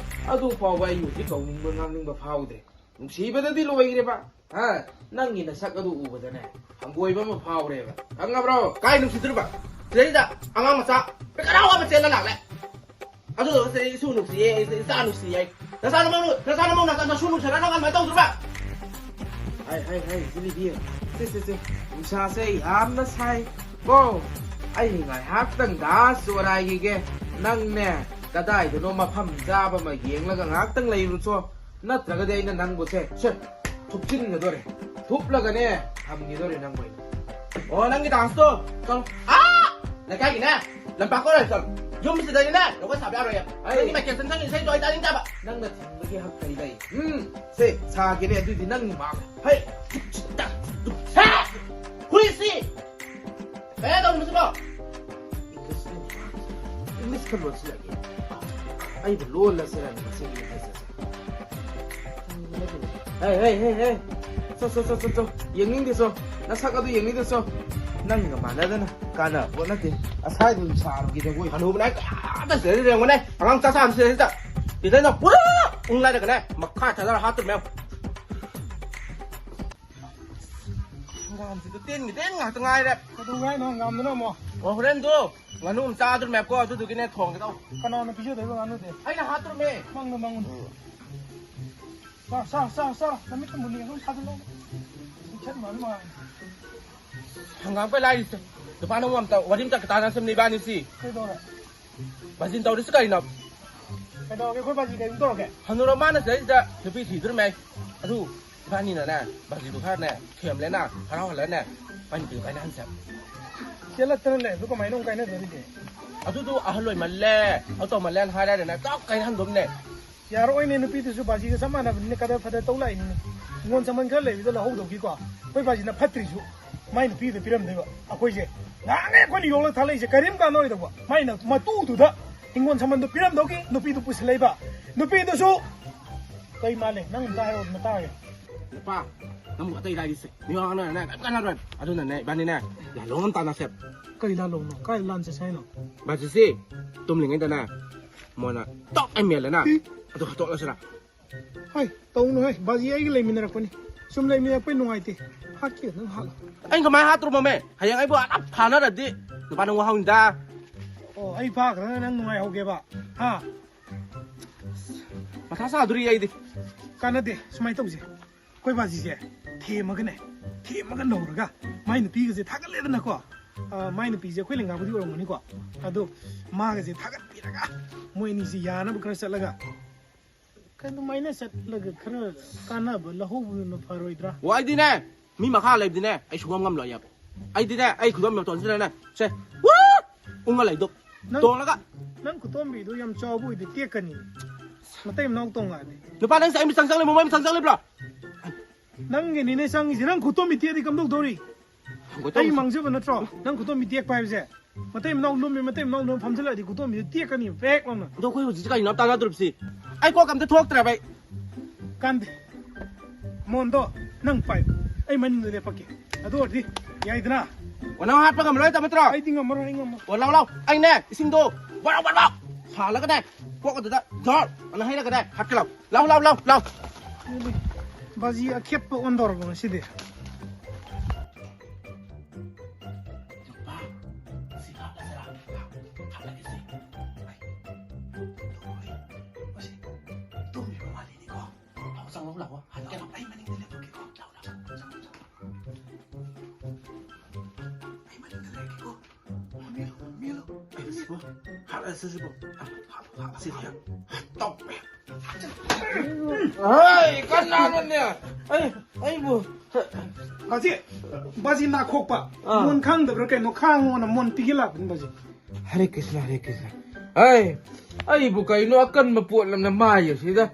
ꯑꯗꯨ ꯐꯥꯎꯕ ꯑꯩ ꯍꯧꯖꯤꯛ ꯀꯧꯅꯤꯡꯕ, ꯉꯥꯡꯅꯤꯡꯕ ꯐꯥꯎꯗ꯭ꯔꯦ꯫ ꯅꯨꯡꯁꯤꯕꯗꯗꯤ ꯂꯣꯏꯔꯦꯕ꯫ ꯍꯥ? ꯅꯪꯒꯤ ꯅꯁꯛ ꯑꯗꯨ ꯎꯕꯗꯅꯦ, ꯍꯪꯒꯣꯏꯕ ꯑꯃ ꯐꯥꯎꯔꯦꯕ꯫ ꯈꯪꯉꯕ꯭ꯔꯣ? ꯀꯥꯏ ꯅꯨꯡꯁꯤꯗꯣꯔꯤꯕ? ꯁꯤꯗꯩꯗ ꯑꯉꯥꯡ ꯃꯆꯥ ꯄꯤꯛ ꯍꯔꯥꯎ ꯑꯃ ꯆꯦꯜꯂ ꯂꯥꯛꯂꯦ꯫ ꯑꯗꯨꯗꯨꯒ ꯁꯤꯗꯩ ꯏꯁꯨ ꯅꯨꯡꯁꯤꯌꯦ, ꯏꯆꯥ ꯅꯨꯡꯁꯤꯌꯦ꯫ ꯅꯆꯥ ꯅꯃꯧ, ꯅꯆꯥ ꯅꯃꯧ, ꯅꯆꯥ ꯅꯁꯨ ꯅꯨꯡꯁꯤꯔ ꯅꯪ ꯑꯗꯨꯃꯥꯏꯅ ꯇꯧꯗꯣꯔꯤꯕ? ꯍꯥꯏ, ꯍꯥꯏ, ꯍꯥꯏ, ꯏꯆꯦ ꯂꯤꯕꯤ꯫ ꯁꯦ, ꯁꯦ, ꯁꯦ꯫ ꯅꯨꯡꯁꯥꯁꯦ ꯌꯥꯝꯅ ꯁꯥꯏ꯫ ꯀꯣ, ꯑꯩ ꯉꯥꯏꯍꯥꯛꯇꯪ ꯗꯥꯟꯁ ꯆꯣꯔꯥꯏꯈꯤꯒꯦ꯫ ꯅꯪꯅꯦ, ꯀꯗꯥꯏꯗꯅꯣ ꯃꯐꯝ ꯆꯥꯕ ꯑꯃ ꯌꯦꯡꯂꯒ ꯉꯥꯏꯍꯥꯛꯇꯪ ꯂꯩꯔꯨꯆꯣ꯫ ꯅꯠꯇ꯭ꯔꯒꯗꯤ ꯑꯩꯅ ꯅꯪꯕꯨ ꯁꯦ, ꯁꯦ, ꯊꯨꯞꯆꯤꯟꯒꯗꯣꯔꯦ꯫ ꯊꯨꯞꯂꯒꯅꯦ, ꯊꯝꯈꯤꯗꯣꯔꯦ ꯅꯪꯕꯨ ꯑꯩꯅ꯫ ꯑꯣ, ꯅꯪꯒꯤ ꯗꯥꯟꯁꯇꯣ? ꯆꯠꯂꯣ꯫ ꯑꯥ! ꯂꯩꯀꯥꯏꯒꯤꯅꯦ, ꯂꯝꯄꯥꯛ ꯀꯣꯏꯔ ꯆꯠꯂꯣ꯫ ꯌꯨꯝꯁꯤꯗꯗꯤꯅꯦ, ꯖꯒꯣꯏ ꯁꯥꯕ ꯌꯥꯔꯣꯏꯌꯦ꯫ ꯑꯩ ꯅꯪꯒꯤ ꯃꯥꯏꯀꯦꯜ ꯖꯦꯛꯁꯟꯒꯤ ꯏꯁꯩꯗꯣ ꯑꯩ ꯇꯥꯅꯤꯡꯗꯦꯕ꯫ ꯅꯪꯅ ꯊꯤꯡꯕꯒꯤ ꯍꯛ ꯀꯔꯤ ꯂꯩ? ꯎꯝ, ꯁꯦ, ꯁꯥꯒꯦꯅꯦ, ꯑꯗꯨꯗꯤ ꯅꯪ ꯃꯥ-, ꯍꯩ! ꯍꯦ! ꯍꯨꯏꯁꯤ! ꯀꯌꯥ ꯇꯧꯔꯤꯕꯁꯤꯕꯣ? ꯏꯪꯂꯤꯁ ꯈꯔ ꯂꯣꯟꯁꯤꯜꯂꯒꯦ꯫ ꯑꯩꯕꯨ ꯂꯣꯜꯂꯁꯤꯔ ꯃꯁꯤꯒꯤ ꯏꯪꯂꯤꯁ ꯑꯁꯦ꯫ ꯍꯦ, ꯍꯦ, ꯍꯦ, ꯍꯦ꯫ ꯆꯣ, ꯆꯣ, ꯆꯣ, ꯆꯣ, ꯆꯣ꯫ ꯌꯦꯡꯅꯤꯡꯗꯦ ꯆꯣ꯫ ꯅꯁꯛ ꯑꯗꯨ ꯌꯦꯡꯅꯤꯡꯗꯦ ꯆꯣ꯫ ꯅꯪꯒ ꯃꯥꯟꯅꯗꯅ ꯀꯥꯟꯅꯕ ꯄꯣꯠ ꯅꯠꯇꯦ꯫ ꯑꯁꯥꯏꯗ ꯑꯗꯨꯝ ꯁꯥꯔꯨꯒꯦ ꯖꯒꯣꯏ꯫ ꯍꯅꯨꯕꯅ ꯀꯌꯥꯗ ꯁꯤꯗ ꯌꯦꯡꯉꯨꯅꯦ꯫ ꯑꯉꯥꯡ ꯆꯥ ꯆꯥꯕꯁꯤꯗ ꯁꯤꯗ꯫ ꯁꯤꯗꯩꯅ ꯄꯨꯔꯥ ꯎꯪ ꯂꯩꯔꯒꯅꯦ꯫ ꯃꯈꯥ ꯊꯥꯗꯔ ꯍꯥꯠꯇꯣꯔꯤꯃꯦ꯫ ꯍꯪꯒꯥꯝꯁꯤꯗ ꯇꯤꯟꯒꯤ ꯇꯤꯟ ꯉꯥꯛꯇ ꯉꯥꯏꯔꯦ꯫ ꯀꯩꯗꯧꯒꯦ ꯍꯥꯏꯅꯣ ꯍꯪꯒꯥꯝꯗꯨꯅ ꯑꯃꯨꯛ? ꯑꯣ, ꯍꯣꯔꯦꯟꯗꯣ ꯉꯥꯅꯨ ꯑꯃ ꯆꯥꯗꯣꯔꯤꯃꯦꯕꯀꯣ, ꯑꯗꯨꯗꯨꯒꯤꯅꯦ ꯊꯣꯡꯒꯦ ꯇꯧ꯫ ꯀꯅꯥꯅ ꯄꯤꯖꯗꯣꯏꯕ ꯉꯥꯅꯨꯗꯤ? ꯑꯩꯅ ꯍꯥꯠꯇꯣꯔꯤꯃꯦ꯫ ꯃꯪꯗ ꯃꯪꯉꯨ꯫ ꯆꯥꯔꯣ, ꯆꯥꯔꯣ, ꯆꯥꯔꯣ, ꯆꯥꯔꯣ꯫ ꯅꯃꯤꯠꯇ ꯃꯨꯟꯅ ꯌꯦꯡꯉꯨ, ꯁꯥꯖꯤꯜꯂꯣ꯫ ꯏꯆꯠ ꯃꯥꯟ ꯃꯥꯟ꯫ ꯍꯪꯒꯥꯝ ꯀꯩ ꯂꯥꯏꯔꯤꯁꯦ꯫ ꯅꯨꯄꯥ ꯅꯪ ꯑꯝꯇ ꯋꯥꯔꯤ ꯑꯝꯇ ꯇꯥꯟꯅꯁꯦ ꯏꯕꯥꯅꯤꯁꯤ꯫ ꯀꯩꯗꯧꯔꯦ? ꯕꯥꯖꯤꯟ ꯇꯧꯔꯤꯁꯤ ꯀꯔꯤꯅꯣ? ꯀꯩꯗꯧꯔꯒꯦ? ꯑꯩꯈꯣꯏ ꯕꯥꯖꯤ ꯀꯔꯤꯝ ꯇꯧꯔꯒꯦ? ꯍꯅꯨꯔ ꯃꯥꯅ ꯁꯤꯗꯩꯁꯤꯗ ꯅꯨꯄꯤ ꯊꯤꯗꯣꯔꯤꯃꯦ꯫ ꯑꯗꯨ ꯏꯕꯥꯅꯤꯅꯅꯦ, ꯕꯥꯖꯤꯗꯨ ꯈꯔꯅꯦ ꯊꯦꯝꯂꯦꯅ, ꯍꯔꯥꯎꯍꯜꯂꯅꯦ, ꯃꯥꯏ ꯅꯨꯄꯤꯗꯨ ꯀꯥꯏꯅꯍꯟꯁꯦ ꯍꯥꯏꯕ꯫ ꯆꯦꯜꯂꯛꯇꯅ ꯂꯩꯕꯗꯨ ꯀꯃꯥꯏꯅ ꯑꯃꯨꯛ ꯀꯥꯏꯅꯗꯣꯔꯤꯒꯦ? ꯑꯗꯨꯗꯨ ꯑꯍꯜ ꯑꯣꯏꯃꯜꯂꯦ, ꯑꯗꯨ ꯇꯧꯃꯜꯂꯦꯅ ꯍꯥꯏꯔꯦꯅꯦ, ꯆꯞ ꯀꯥꯏꯅꯍꯟꯗꯣꯝꯅꯦ꯫ ꯌꯥꯔꯛꯑꯣꯏꯅꯦ, ꯅꯨꯄꯤꯗꯨꯁꯨ ꯕꯥꯖꯤꯒ ꯆꯞ ꯃꯥꯟꯅꯕꯅꯤꯅ ꯀꯗꯔ ꯐꯗꯔ ꯇꯧ ꯂꯥꯛꯏꯅꯤꯅꯦ꯫ ꯍꯤꯡꯒꯣꯜ ꯁꯝꯕꯜ ꯈꯔ ꯂꯩꯕꯗ ꯂꯧꯍꯧꯗꯧꯒꯤꯀꯣ꯫ ꯑꯩꯈꯣꯏ ꯕꯥꯖꯤꯅ ꯐꯠꯇ꯭ꯔꯤꯁꯨ ꯃꯥꯏ ꯅꯨꯄꯤꯗ ꯄꯤꯔꯝꯗꯣꯏꯕ꯫ ꯑꯩꯈꯣꯏꯁꯦ ꯉꯥꯏꯍꯥꯛꯅꯦ ꯑꯩꯈꯣꯏꯅ ꯌꯣꯛꯂꯒ ꯊꯥꯂꯛꯏꯁꯦ ꯀꯔꯤꯝ ꯀꯥꯟꯅꯔꯣꯏꯗꯧꯕ꯫ ꯃꯥꯏꯅ ꯃꯇꯨꯗꯨꯗ ꯍꯤꯡꯒꯣꯜ ꯁꯝꯕꯜꯗꯣ ꯄꯤꯔꯝꯗꯧꯒꯤ ꯅꯨꯄꯤꯗꯨ ꯄꯨꯁꯤꯜꯂꯛꯏꯕ꯫ ꯅꯨꯄꯤꯗꯨꯁꯨ ꯀꯩ ꯃꯥꯜꯂꯦ? ꯅꯪ ꯑꯝꯇ ꯍꯥꯏꯔꯛꯑꯣ ꯑꯗꯨꯅ ꯇꯥꯔꯒꯦ꯫ ꯅꯨꯄꯥ, ꯅꯪꯕꯨ ꯑꯇꯩ ꯂꯥꯏꯔꯤꯁꯦ ꯃꯤ ꯋꯥ ꯉꯥꯡꯅꯔꯅꯦ ꯀꯔꯤꯝ ꯀꯥꯟꯅꯔꯣꯏ꯫ ꯑꯗꯨꯅꯅꯦ ꯏꯕꯥꯅꯤꯅꯦ ꯂꯥꯂꯣꯡ ꯑꯃ ꯇꯥꯟꯅꯁꯦ꯫ ꯀꯔꯤ ꯂꯥꯂꯣꯡꯅꯣ? ꯀꯥꯏ ꯂꯥꯟ ꯆꯠꯁꯦ ꯍꯥꯏꯅꯣ? ꯕꯥꯖꯤꯁꯤ ꯇꯨꯝꯂꯤꯉꯩꯗꯅꯦ ꯃꯣꯏꯅ ꯇꯣꯛ ꯑꯦꯝ ꯑꯦꯜ ꯑꯦꯅ ꯏ! ꯑꯗꯨ ꯍꯥꯠꯇꯣꯛꯂꯁꯤꯔꯥ? ꯍꯣꯏ, ꯇꯧꯅꯨ ꯍꯣꯏ, ꯕꯥꯖꯤ ꯑꯩꯒ ꯂꯩꯃꯤꯟꯅꯔꯛꯄꯅꯤ꯫ ꯁꯨꯝ ꯂꯩꯃꯤꯟꯅꯔꯛꯄꯩ ꯅꯨꯡꯉꯥꯏꯇꯦ꯫ ꯍꯥꯠꯀꯦ ꯅꯪ ꯍꯥꯠꯂꯣ꯫ ꯑꯩꯅ ꯀꯃꯥꯏꯅ ꯍꯥꯠꯇ꯭ꯔꯣꯃꯝꯃꯦ? ꯍꯌꯦꯡ ꯑꯩꯕꯨ ꯑꯗꯨꯝ ꯐꯥꯅꯔꯗꯤ ꯅꯨꯄꯥ ꯅꯪ ꯋꯥꯍꯧꯅꯤꯗ꯫ ꯑꯣ, ꯑꯩ ꯐꯥꯈ꯭ꯔꯒ ꯅꯪ ꯅꯨꯡꯉꯥꯏꯍꯧꯒꯦꯕ? ꯍꯥ? ꯃꯊꯥ ꯁꯥꯗꯣꯔꯤ ꯑꯩꯗꯤ꯫ ꯀꯥꯟꯅꯗꯦ, ꯁꯨꯃꯥꯏꯅ ꯇꯧꯁꯦ꯫ ꯑꯩꯈꯣꯏ ꯕꯥꯖꯤꯁꯦ ꯊꯦꯝꯃꯒꯅꯦ, ꯊꯦꯝꯃꯒ ꯅꯧꯔꯒ ꯃꯥꯏ ꯅꯨꯄꯤꯒꯁꯦ ꯊꯥꯒꯠꯂꯦꯗꯅꯀꯣ꯫ ꯑ, ꯃꯥꯏ ꯅꯨꯄꯤꯁꯦ ꯑꯩꯈꯣꯏ ꯂꯦꯡꯒꯥꯕꯨꯗꯤ ꯑꯣꯏꯔꯝꯒꯅꯤꯀꯣ꯫ ꯑꯗꯣ ꯃꯥꯒꯁꯦ ꯊꯥꯒꯠꯄꯤꯔꯒ ꯃꯣꯏ ꯑꯅꯤꯁꯤ ꯌꯥꯅꯕ ꯈꯔ ꯆꯠꯂꯒ ꯀꯩꯅꯣꯃꯥꯏꯅ ꯆꯠꯂꯒ ꯈꯔ ꯀꯥꯟꯅꯕ ꯂꯧꯍꯧꯕꯗꯨꯅ ꯐꯔꯣꯏꯗ꯭ꯔꯥ? ꯑꯣ, ꯑꯩꯗꯤꯅꯦ, ꯃꯤ ꯃꯈꯥ ꯂꯩꯕꯗꯤꯅꯦ, ꯑꯩ ꯁꯨꯡꯉꯝ ꯉꯝꯂꯣꯏ ꯌꯥꯕ꯫ ꯑꯩꯗꯤꯅꯦ, ꯑꯩ ꯈꯨꯗꯣꯝ ꯃꯇꯣꯟꯁꯤꯗꯅꯦ, ꯁꯦ, ꯎꯔꯨꯠ! ꯎꯪꯉ ꯂꯩꯗꯣ꯫ ꯅꯪ, ꯇꯣꯡꯂꯒ꯫ ꯅꯪ ꯈꯨꯇꯣꯝꯕꯤꯗꯣ ꯌꯥꯝ ꯆꯥꯎꯕ ꯑꯣꯏꯗꯤ ꯇꯦꯛꯀꯅꯤ꯫ ꯃꯇꯩ ꯃꯅꯥꯎ ꯇꯣꯡꯉꯛꯑꯗꯤ꯫ ꯅꯨꯄꯥ, ꯅꯪꯁꯦ ꯑꯩ ꯃꯤꯆꯪ ꯆꯪꯂꯤꯕ꯭ꯔꯣ, ꯃꯣꯏ ꯃꯤꯆꯪ ꯆꯪꯂꯤꯕ꯭ꯔꯣ? ꯅꯪꯒꯤꯅꯤꯅꯦ ꯆꯪꯉꯤꯁꯦ꯫ ꯅꯪ ꯈꯨꯇꯣꯝꯕꯤ ꯇꯦꯛꯑꯗꯤ ꯀꯝꯗꯧꯗꯧꯔꯤ? ꯍꯪꯒꯣꯏ ꯑꯩ ꯇꯧꯔꯤꯁꯤ꯫ ꯃꯥꯡꯖꯕ ꯅꯠꯇ꯭ꯔꯣ? ꯅꯪ ꯈꯨꯇꯣꯝꯕꯤ ꯇꯦꯛꯄ ꯍꯥꯏꯕꯁꯦ꯫ ꯃꯇꯩ ꯃꯅꯥꯎ ꯂꯨꯝꯃꯤ, ꯃꯇꯩ ꯃꯅꯥꯎ ꯂꯨꯝꯃꯤ ꯐꯝꯖꯤꯜꯂꯛꯑꯗꯤ ꯈꯨꯇꯣꯝꯕꯤꯗꯣ ꯇꯦꯛꯀꯅꯤ, ꯄꯦꯛ ꯂꯥꯎꯅ꯫ ꯑꯗꯣ ꯑꯩꯈꯣꯏ ꯍꯧꯖꯤꯛꯁꯦ ꯀꯔꯤꯅꯣ ꯇꯥꯟꯅꯗꯣꯔꯤꯕꯁꯤ? ꯑꯩ ꯀꯣꯛ ꯑꯝꯇ ꯊꯣꯛꯇ꯭ꯔꯦꯕ ꯑꯩ꯫ ꯀꯥꯟꯗꯦ꯫ ꯃꯣꯟꯗꯣ, ꯅꯪ ꯄꯥꯏ꯫ ꯑꯩ ꯃꯅꯤꯡꯗ ꯂꯦꯞꯄꯛꯀꯦ꯫ ꯑꯗꯨ ꯑꯣꯏꯔꯗꯤ ꯌꯥꯏꯗꯅ? ꯑꯣ, ꯅꯪ ꯍꯥꯠꯄ ꯉꯝꯃꯔꯣꯏ ꯍꯥꯏꯇꯥ ꯅꯠꯇ꯭ꯔꯣ? ꯑꯩꯗꯤ ꯉꯝꯃꯔꯣꯏ, ꯑꯩ ꯉꯝꯃꯔꯣꯏ꯫ ꯑꯣ, ꯂꯥꯎ, ꯂꯥꯎ꯫ ꯑꯩꯅꯦ, ꯏꯁꯤꯡꯗꯣ ꯕꯔꯣ ꯕꯔꯣ ꯁꯥꯍꯜꯂꯒꯅꯦ, ꯀꯣꯛ ꯑꯗꯨꯗ ꯖꯣꯔ ꯑꯅ ꯍꯩꯔꯒꯅꯦ, ꯍꯥꯠꯀꯦ ꯂꯥꯎ꯫ ꯂꯥꯎ, ꯂꯥꯎ, ꯂꯥꯎ, ꯂꯥꯎ꯫ ꯕꯥꯖꯤ ꯑꯈꯦꯞꯄ ꯑꯣꯟꯗꯧꯔꯕ ꯉꯁꯤꯗꯤ꯫ ꯍꯜꯂꯛꯏꯁꯦ꯫ ꯑꯩ, ꯇꯨꯝꯃꯤ ꯃꯥꯜꯂꯤꯅꯤꯀꯣ꯫ ꯂꯥꯛꯑꯣ, ꯆꯪꯉꯣ, ꯂꯥꯛꯑꯣ꯫ ꯍꯜꯂꯛꯑꯣ꯫ ꯑꯩ ꯃꯅꯤꯡꯗ ꯂꯦꯞꯄꯛꯀꯦꯀꯣ꯫ ꯂꯥꯛꯑꯣ, ꯂꯥꯛꯑꯣ, ꯆꯪꯉꯣ, ꯆꯪꯉꯣ꯫ ꯑꯩ ꯃꯅꯤꯡꯗ ꯂꯩꯔꯛꯀꯦꯀꯣ꯫ ꯃꯦꯜꯂꯨ, ꯃꯦꯜꯂꯨ꯫ ꯑꯩ ꯁꯤꯕꯨ꯫ ꯍꯥꯠꯂꯁꯤ ꯁꯤꯕꯨ꯫ ꯍꯥꯠ, ꯍꯥꯠ, ꯍꯥꯠ, ꯁꯤꯕꯨ꯫ ꯍꯥꯠ, ꯇꯧ꯫ ꯍꯩ, ꯀꯅꯥꯅꯣꯅꯦ? ꯑꯩ, ꯑꯩꯕꯨ꯫ ꯕꯥꯖꯤ, ꯕꯥꯖꯤ ꯅꯥꯈꯣꯛꯄ꯫ ꯑꯥ꯫ ꯃꯣꯟ ꯈꯥꯡꯗꯕ꯭ꯔꯥ ꯀꯩꯅꯣ? ꯈꯥꯡꯉꯣꯅ ꯃꯣꯟ ꯄꯤꯒꯦ ꯂꯥꯛꯄꯅꯤ ꯕꯥꯖꯤ꯫ ꯍꯔꯦ ꯀ꯭ꯔꯤꯁꯅ, ꯍꯔꯦ ꯀ꯭ꯔꯤꯁꯅ꯫ ꯑꯩ, ꯑꯩꯕꯨ ꯀꯩꯅꯣ ꯑꯀꯟꯕ ꯄꯣꯠ ꯑꯃꯅ ꯃꯥꯏ ꯑꯁꯤꯗ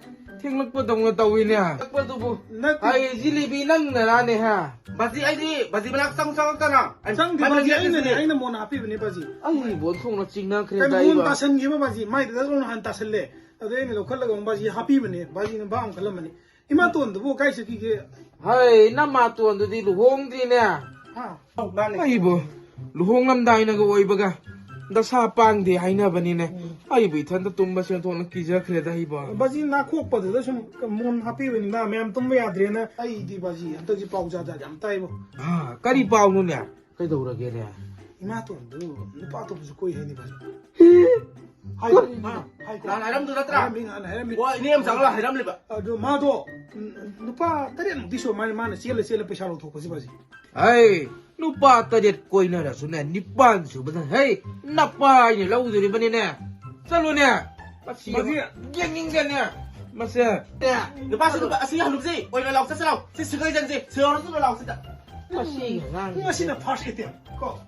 ꯊꯦꯡꯂꯛꯄꯗꯧꯅ ꯇꯧꯏꯅꯦ꯫ ꯊꯦꯡꯂꯛꯄꯗꯨꯕꯨ꯫ ꯅꯠꯇꯦ꯫ ꯑꯩ ꯖꯤꯂꯤꯕꯤ ꯅꯪꯅꯔꯥꯅꯦ, ꯍꯥ? ꯕꯥꯖꯤ, ꯑꯩꯗꯤ ꯕꯥꯖꯤ ꯃꯅꯥꯛ ꯆꯪ ꯆꯪꯉꯛꯇꯅ꯫ ꯑꯩ ꯆꯪꯗꯦ, ꯃꯥꯏ ꯕꯥꯖꯤ, ꯃꯅꯥꯛ ꯑꯩꯅꯅꯦ, ꯆꯪꯉꯛꯇꯅꯦ꯫ ꯑꯩꯅ ꯃꯣꯟ ꯍꯥꯞꯄꯤꯕꯅꯦ, ꯕꯥꯖꯤ꯫ ꯑꯩꯕꯨ ꯑꯣꯟꯊꯣꯛꯅ ꯆꯤꯡꯅꯈ꯭ꯔꯦꯗ, ꯀꯩꯅꯣ, ꯃꯣꯟ ꯑꯩꯕ꯫ ꯇꯥꯁꯟꯈꯤꯕ, ꯕꯥꯖꯤ꯫ ꯃꯥꯏꯗꯨꯗ ꯅꯍꯥꯟ ꯇꯥꯁꯜꯂꯦ꯫ ꯑꯗꯩ ꯑꯩꯅ ꯂꯧꯈꯠꯂꯒ ꯑꯃꯨꯛ ꯕꯥꯖꯤ ꯍꯥꯞꯄꯤꯕꯅꯦ, ꯕꯥꯖꯤꯅ ꯚꯥꯞ ꯑꯃ ꯈꯜꯂꯝꯃꯅꯤ꯫ ꯏꯃꯥꯇꯣꯟꯗꯨꯕꯨ ꯀꯥꯏ ꯆꯠꯈꯤꯒꯦ? ꯍꯩ, ꯅꯃꯥꯇꯣꯟꯗꯨꯗꯤ ꯂꯨꯍꯣꯡꯗ꯭ꯔꯤꯅꯦ꯫ ꯍꯥ? ꯑꯩꯕꯨ ꯂꯨꯍꯣꯡꯂꯝꯗꯥꯏꯅꯒ ꯑꯣꯏꯕꯒ ꯗꯁꯥ ꯄꯥꯡꯗꯦ ꯍꯥꯏꯅꯕꯅꯤꯅꯦ꯫ ꯎꯝ꯫ ꯑꯩꯕꯨ ꯏꯊꯟꯇ ꯇꯨꯝꯕꯁꯦ ꯑꯣꯟꯊꯣꯛꯅ ꯀꯤꯖꯈ꯭ꯔꯦꯗ ꯑꯩꯕꯣ꯫ ꯕꯥꯖꯤ ꯅꯥꯈꯣꯛꯄꯗꯨꯗ ꯁꯨꯝ ꯃꯣꯟ ꯍꯥꯞꯄꯤꯕꯅꯤꯗ, ꯃꯌꯥꯝ ꯇꯨꯝꯕ ꯌꯥꯗ꯭ꯔꯦꯅ꯫ ꯑꯩꯗꯤ ꯕꯥꯖꯤ ꯍꯟꯗꯛꯁꯤ ꯄꯥꯎ ꯖꯥꯠ ꯖꯥꯠ ꯌꯥꯝ ꯇꯥꯏꯕꯣ꯫ ꯍꯥ, ꯀꯔꯤ ꯄꯥꯎꯅꯣꯅꯦ? ꯀꯩꯗꯧꯔꯒꯦꯅꯦ? ꯏꯃꯥꯇꯣꯟꯗꯨ ꯅꯨꯄꯥ ꯑꯇꯣꯞꯄꯁꯨ ꯀꯣꯏ ꯍꯥꯏꯅꯤ ꯕꯥꯖꯤ꯫ ꯍꯥꯏ, ꯀꯔꯤꯅꯣ? ꯃꯥ, ꯍꯥꯏ, ꯅꯍꯥꯟ ꯍꯥꯏꯔꯝꯗꯣ ꯅꯠꯇ꯭ꯔꯥ? ꯍꯥꯏꯔꯝꯃꯤ, ꯅꯍꯥꯟ ꯍꯥꯏꯔꯝꯃꯤ꯫ ꯑꯣ, ꯏꯅꯦ ꯑꯃꯆꯥꯡꯂ ꯍꯥꯏꯔꯝꯂꯤꯕ? ꯑꯗꯨ ꯃꯥꯗꯣ, ꯎꯝ, ꯅꯨꯄꯥ ꯇꯔꯦꯠꯃꯨꯛꯇꯤ ꯁꯨꯔ ꯃꯥꯜꯂꯦ, ꯃꯥꯅ ꯆꯦꯜꯂ ꯆꯦꯜꯂ ꯄꯩꯁꯥ ꯂꯧꯊꯣꯛꯄꯁꯦ ꯕꯥꯖꯤ꯫ ꯍꯩ, ꯅꯨꯄꯥ ꯇꯔꯦꯠ ꯀꯣꯏꯅꯔꯁꯨꯅꯦ, ꯅꯤꯄꯥꯟ ꯁꯨꯕꯗ, ꯍꯩ, ꯅꯄꯥ ꯍꯥꯏꯅ ꯂꯧꯗꯣꯔꯤꯕꯅꯤꯅꯦ꯫ ꯆꯠꯂꯨꯅꯦ꯫ ꯃꯁꯤ ꯕꯥꯖꯤ꯫ ꯌꯦꯡꯅꯤꯡꯗꯦꯅꯦ꯫ ꯃꯁꯦ꯫ ꯑꯦ, ꯅꯨꯄꯥꯁꯤ, ꯅꯨꯄꯥ, ꯑꯁꯤ ꯍꯅꯨꯕꯁꯤ ꯑꯣꯏꯅ ꯂꯥꯎ, ꯆꯠꯁꯤ ꯂꯥꯎ꯫ ꯁꯤ ꯁꯤꯒꯩ ꯆꯪꯁꯤ, ꯁꯤꯒꯩ ꯍꯧꯔꯁꯤ ꯂꯥꯎ, ꯁꯤꯗ꯫ ꯃꯁꯤꯒꯤ ꯑꯉꯥꯡꯁꯦ꯫ ꯃꯁꯤꯅ first attempt ꯀꯣ꯫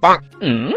ꯄꯥꯛ꯫ ꯎꯝ?